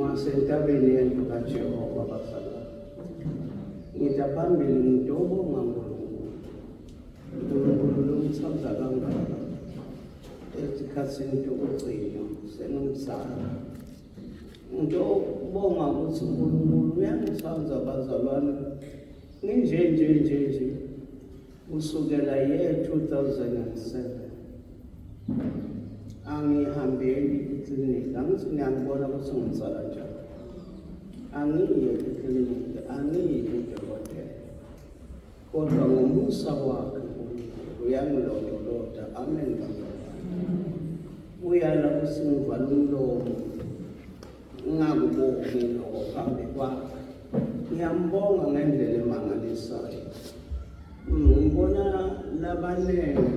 Ngasentabeni yendlu kaJehova bazalwane. Ngitha phambili ngidobonga uNkulunkulu. uNkulunkulu lomthanda kangaka ezikhathini zokugcina sengimzala. Ngidobonga ukuthi uNkulunkulu uyangithanda bazalwane. Nginje nje nje nje kusukela year 2007 angihambeli iklinikhi angithi niyangibona ukuthi ngimzala njani angiye eklinikhi angiyi kudokotela kodwa ngomusa wakhe uNkulunkulu uyangilondolota amen bazalwane uyala ukuthi ngivala umlomo ngingakubongi lokho phambi kwakhe ngiyambonga ngendlela emangalisayo ngibona labaningi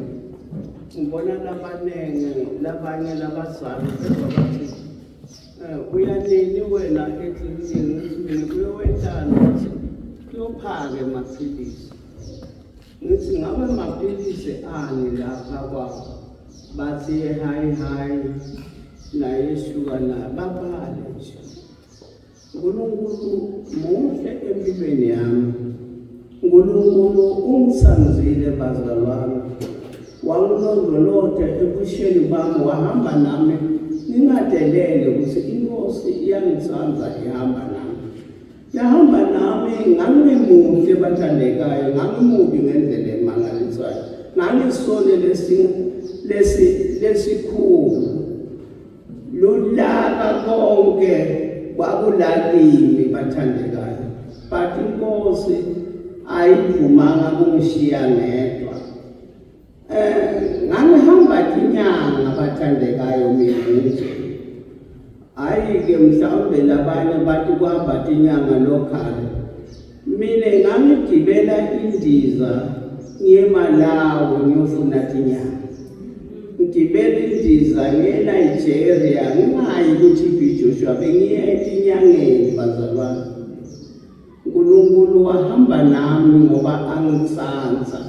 ngibona labaningi labanye labazali bezwa bathi um uyanini wena eklinikini ngithi mina kuyowentani bathi kuyophake amaphilisi ngithi ngabe maphilisi ani lapha kwabo bathi hayi hayi naye shuka na babale nje uNkulunkulu muhle empilweni yami. uNkulunkulu ungithandile bazalwane. Wangilondoloda ebusheni bami wahamba nami ngingadelele ukuthi inkosi iyangithanda ihamba nami. Yahamba nami ngangimuhle bathandekayo ngangimubi ngendlela emangalisayo. Ngangisone lesi lesi lesikhulu lulaka konke kwakulakimi bathandekayo but inkosi ayivumanga kungishiya ngedwa eh ngangihamba inyanga bathandekayo mina nje hayi ke mhlawumbe labanye bathi kuhamba inyanga local mina ngangigibela indiza ngiye Malawi ngiyofuna inyanga ngigibela indiza ngiye Nigeria ngingayi ku-TB Joshua bengiye etinyangeni bazalwane uNkulunkulu wahamba nami ngoba angitsandza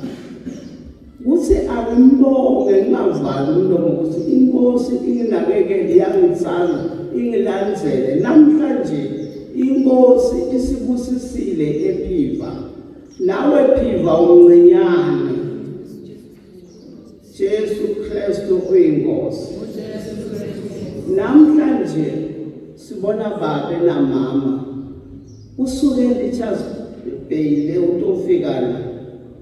kuthi angimbonge ngingavali umlomo ukuthi inkosi inginakekele iyangitsanda ingilandzele namhlanje inkosi isibusisile ephiva nawe phiva umncinyane Jesu Kristu uyinkosi namhlanje sibona babe namama usuke Richards Bay le utofika la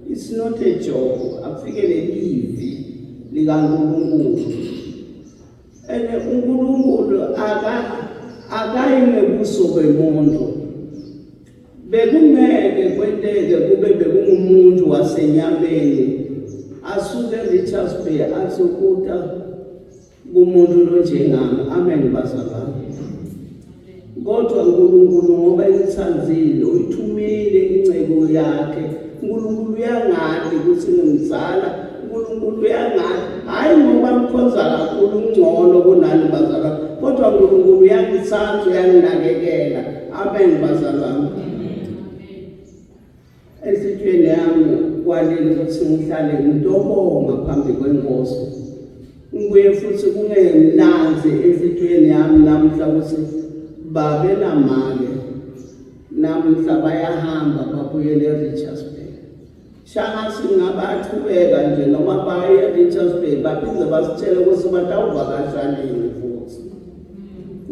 it's not a joke afike lelivi likaNkulunkulu ene uNkulunkulu aka akayi ngebuso bemuntu Bekungeke kwenteke kube bekungumuntu wasenyameni asuke eRichards Bay athi ukuta kumuntu lonjengami. Amen bazalwane. Kodwa uNkulunkulu ngoba imthandile uyithumile inceku yakhe. uNkulunkulu uyangati ukuthi ngimzala. uNkulunkulu uyangati hayi ngoba ngikhonza kakhulu ngcono kunani bazalwane kodwa uNkulunkulu uyangithanda uyanginakekela. Amen bazalwane. Enhlitiyweni yami kwalile ukuthi ngihlale ngitobonga phambi kwenkosi. Ngibuye futhi kungemnanzi enhlitiyweni yami namhla ukuthi babe namake namhla bayahamba babuyele eRichards Bay. Shangathi ngingabaqhubeka nje noma baye eRichards Bay baphinde basitshele ukuthi batawuvakasha nini futhi.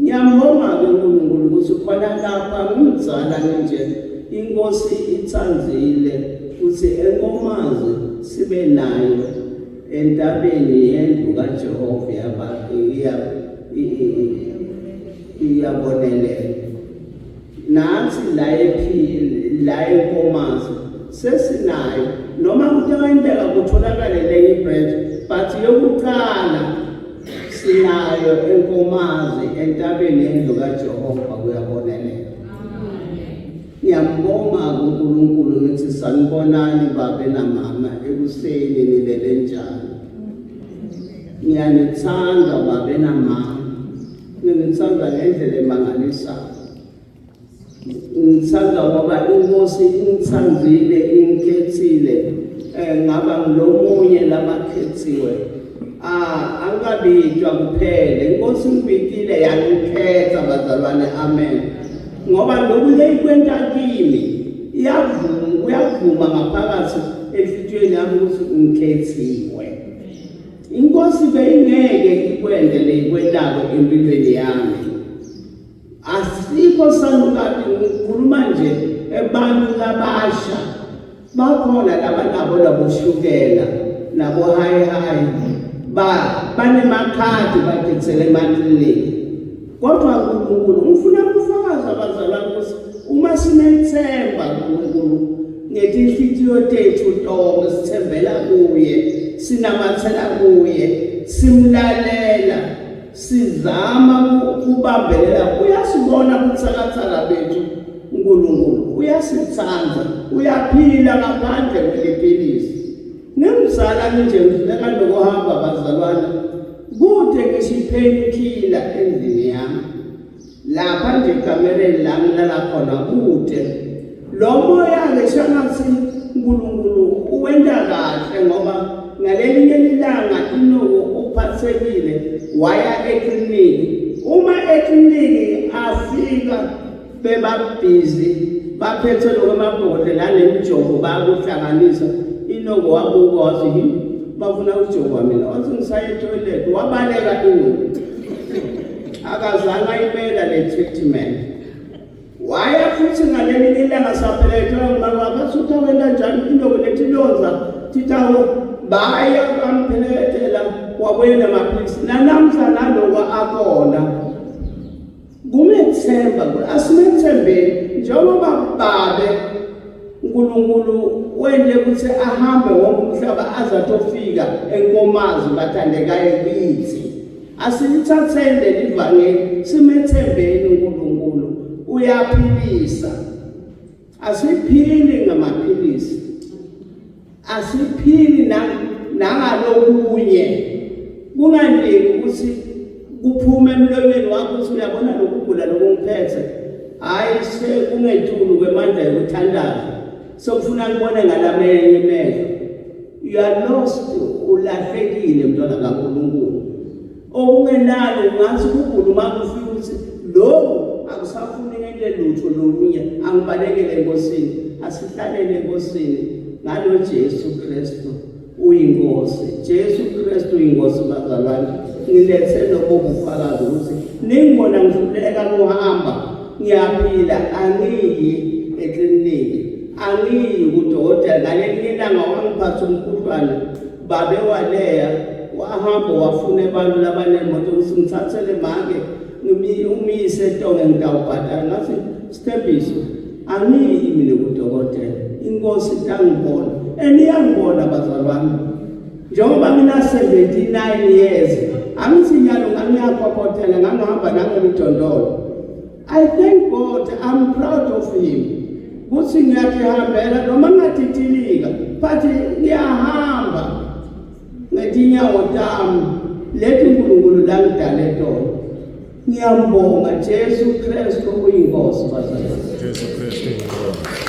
Ngiyambonga-ke uNkulunkulu ukuthi khona lapha ngimzala nje inkosi ithandile ukuthi enkomazi sibe nayo entabeni yendlu kaJehova iyabonelela. Nathi la ephili la enkomazi sesinayo noma kutawenteka kutholakale lenye ibranch but yokuqala sinayo enkomazi entabeni yendlu kaJehova kuyabonelela. Ngiyambonga kuNkulunkulu ngithi sanibonani babe namama ekuseni nilele njani. Ngiyanithanda babe namama. Ngithanda ngendlela emangalisayo. Ngithanda ngoba inkosi ingithandile ingikhethile eh ngaba ngilomunye labakhethiwe. Ah, angikabitshwa kuphela. Inkosi ngibitile yangikhetha bazalwane. Amen. Ngoba lokhu leyikwenta kimi iyavuma, uyavuma ngaphakathi enhlitiyweni yami ukuthi ngikhethiwe. Inkosi beyingeke ikwente leyikwentako empilweni yami. Asikho salukati ngikhuluma nje ebantu labasha bakhona labanabo laboshukela nabo hayi hayi ba banemakhadi bagitsele emakliniki kodwa uNkulunkulu ngifuna ukufakaza bazalwane ukuthi uma simethemba uNkulunkulu ngetinhlitiyo tethu tonke sithembela kuye sinamathela kuye simlalela sizama ukubambelela uyasibona buthakathaka bethu uNkulunkulu uyasithanda uyaphila ngaphandle kweliphilisi ngimzala nje ngidluleka nokuhamba bazalwane kude ngisho i-pain killer endlini yami lapha nje ekamereni la ngilala khona kude lo moya-ke shangathi uNkulunkulu uwenta kahle ngoba ngalelinye ilanga inoko uphathekile waya ekliniki uma ekliniki afika bebabhizi baphethe lokho amabhodlela anemijovo bayakuhlanganisa inoko wabuka wathi bafuna ukujova mina wathi ngisaye etoilet wabaleka inoko akazange ayimela le treatment waya futhi ngalelinye ilanga saphelethwa ngumama wakhe athi uthi awenta njani indobo netilonza titawo baya bamphelethela wabuyela amaphilisi nanamhla naloko akona kumethemba asimethembeni njengoba babe uNkulunkulu wente ukuthi ahambe wonke umhlaba aze atofika enkomazi bathandekayo kithi asilithatheni leli vangeli simethembeni uNkulunkulu uyaphilisa asiphili ngamaphilisi asiphili nangalokunye kungaliki ukuthi kuphume emlonyeni wakho ukuthi uyabona lokugula lokungiphethe hayi sekungetulu kwemandla yokuthandaza sokufuna ngibone ngalamenye imehlo you are lost ulahlekile mntwana kaNkulunkulu okungenalo ungathi kugula uma kufika ukuthi lokhu akusafuni ngento lutho lokunye angibalekele enkosini asihlalele enkosini ngalo Jesu Kristu uyinkosi Jesu Kristu uyinkosi bazalwane ngilethe lobo bufakazi ukuthi ningibona ngihluleka kuhamba ngiyaphila angiyi ekliniki angiyi kudokotela ngalelinye ilanga wangiphatha umkhuhlwane babe waleya wahamba wafuna abantu labanemoto ukuthi ngithathele make umiyise etonge ngitawubhadala ngathi sithembiso angiyi mina kudokotela inkosi itangibona and iyangibona bazalwane njengoba ngina-79 years angithi nyalo ngangiyakhokothela ngangihamba nangemidondolo I thank God I'm proud of him kuthi ngiyatihambela noma ngingatitilika but ngiyahamba ngetinyawo tami lethi uNkulunkulu langidale tona ngiyambonga Jesu Kristu uyinkosi bazalwane Jesu Kristu uyinkosi.